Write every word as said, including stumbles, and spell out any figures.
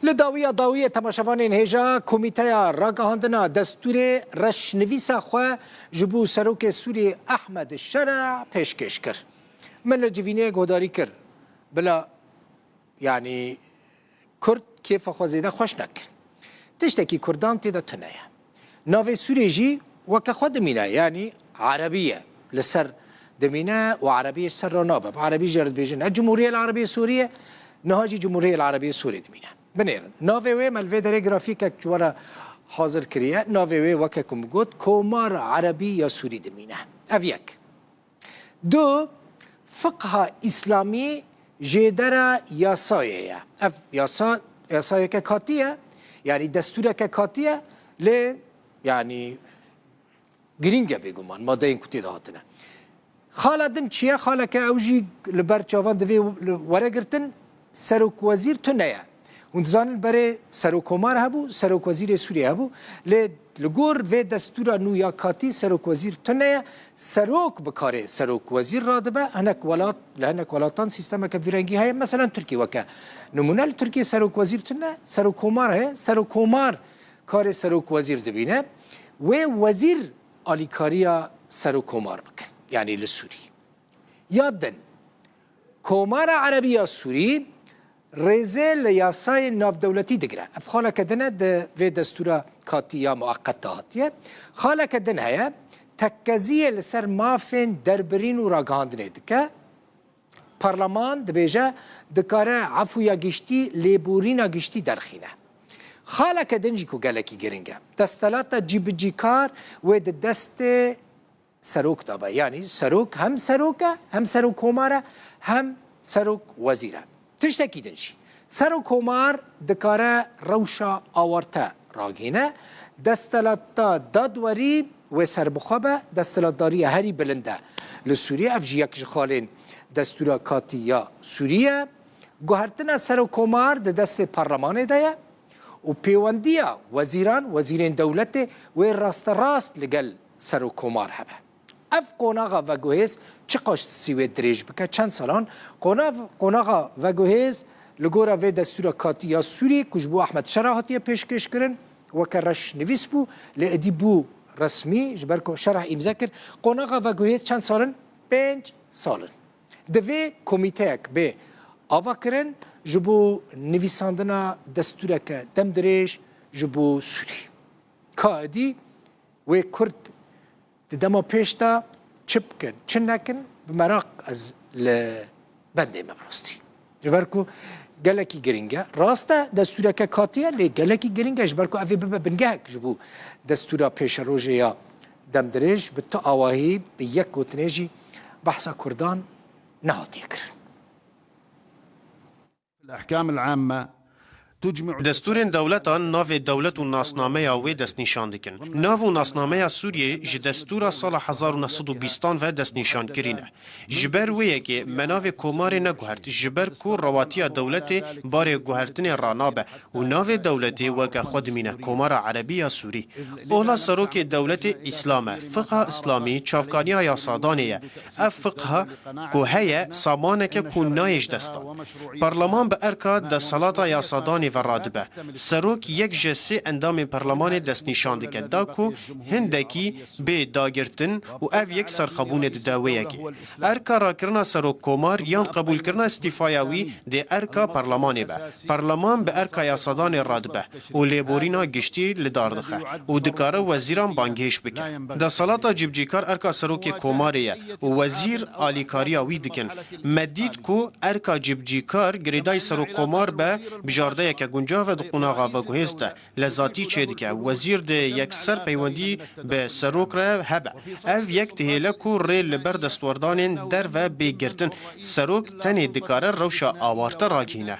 Li dawiya dawiyê temaşevanên hêja Komîteya Ragihandina Destûrê reşnivîsa xwe ji bo Serokê Sûriyê Ehmed Şera pêşkêş kir. Min li civînê guhdarî kir. Bila, yanî, Kurd kêfa xwe zêde xweş nekin. Tiştekî Kurdan tê de tune ye. Navê Sûrê jî weke xwe dimîne, yanî Erebî ye. Li ser dimîne û Erebî ji ser re nabe. Bi Erebî jê re dibêjin ne Cumhuriyet Erebî Sûriye, niha jî Cumhuriyet Erebî Sûrê dimîne. Binêrin. Navê wê, me li vê derê grafîkek ji we re hazir kiriye. Navê wê, weke ku min got, Komara Erebî ya Sûrî dimîne. Ev yek. Du, fiqha Îslamî jêdera yasayê ye. Ev yasa, yasayeke katî ye, yanî destûreke katî ye, lê, yanî, girîng e bêguman, madeyên ku tê de hatine. Xala din çi ye? Xaleke ew jî li ber çavan divê were girtin, serokwezîr tune ye. Hûn dizanin berê serokkomar hebû, serokwezîrê Sûriyê hebû. Lê li gor vê destûra nû ya katî serokwezîr tune ye. Serok bi karê serokwezîr radibe. Hinek welat, li hinek welatan sîstemeke vî rengî heye. Meselen Tirkiye weke nimûne, li Tirkiye serokwezîr tune, serokkomar heye. Serokkomar karê serokwezîr dibîne. Wê wezîr alîkariya serokkomar bikin. Yanî li Sûrî. Ya din, Komara Erebî ya Sûrî rêzê li yasayên navdewletî digire. Ev xaleke din e di vê destûra katî ya mueqet de hatiye. Xaleke din heye, tekkeziyê li ser mafên derbirîn û ragihandinê dike. Parleman dibêje, dikare efûya giştî, lêborîna giştî derxîne. Xaleke din jî ku gelekî giring e. Desthilata cîbicîkar wê di destê serok de be. Yanî serok hem serok e, hem serokkomar e, hem serok wezîr e. Tiştekî din jî. Serokkomar dikare rewşa awarte ragihîne. Desthilata dadwerî wê serbixwe be, desthilatdariya herî bilind e li Sûriyê. Ev jî yek ji xalên destûra katî ya Sûriyê ye. Guhertina serokkomar di destê parlemanê de ye û pêwendiya wezîran, wezîrên dewletê wê rasterast li gel serokkomar hebe. Ev qonaxa veguhêz çiqas sî wê dirêj bike, çend salan? Qona-, qonaxa veguhêz li gora vê destûra katî ya Sûrî ku ji bo Ehmed Şera hatiye pêşkêşkirin, weke reşnivîs bû, lê êdî bû resmî, ji ber ku Şerah îmze kir. Qonaxa veguhêz çend sal in? Pênc sal in. Divê komîteyek bê avakirin ji bo nivîsandina destûreke demdirêj ji bo Sûrî. Ka êdî wê Kurd di dema pêş de çi bikin, çi nekin, bi meraq ez li bendê me bi rastî. Ji ber ku gelekî giring e. Rast e, destûreke katî ye, lê gelekî giring e, ji ber ku ev ê bibe bingehek ji bo destûra pêşerojê ya demdirêj, bi tu awahî, bi yek gotinê jî behsa Kurdan nehatiye kirin. الأحكام العامة تجمع Destûrên dewletan navê dewlet û nasnameya wê destnîşan dikin. Nav û nasnameya Sûriyê ji destûra sala hezar û neh sed û bîstan ve destnîşan kirî ne. Ji ber wê yekê me navê komarê neguhert, ji ber ku rewatiya dewletê barê guhertinê ranabe û navê dewletê weke xwe dimîne Komara Erebî ya Sûrî. Ola serokê dewletê Îslam e, fiqha Îslamî çavkaniya yasadanê ye. Ev fiqha ku heye, samaneke ku nayê ji dest dan. Parleman bi erka desthelata yasadanê ve radibe. Serok yek ji sê endamên parlemanê destnîşan dike, da ku hindekî bê dagirtin û ev yek serxwebûnê dide wê yekê. Erka rakirina serokkomar yan qebûlkirina îstîfaya wî dê erka parlemanê be. Parleman bi erka yasadanê radibe û lêborîna giştî li dar dixe û dikare wezîran bangihêş bike. Desthelata cîbicîkar erka serokê komarê ye û wezîr alîkariya wî dikin. Me dît ku erka cîbicîkar girêdayî serokkomar be bijardeyeke guncav e di qonaxa veguhêz de. Lezatî çêdike. Wezîr dê yekser peywendî bi serok re hebe. Ev yek dihêle ku rê li ber destwerdanên derve bê girtin. Serok tenê dikare rewşa awarte ragihîne.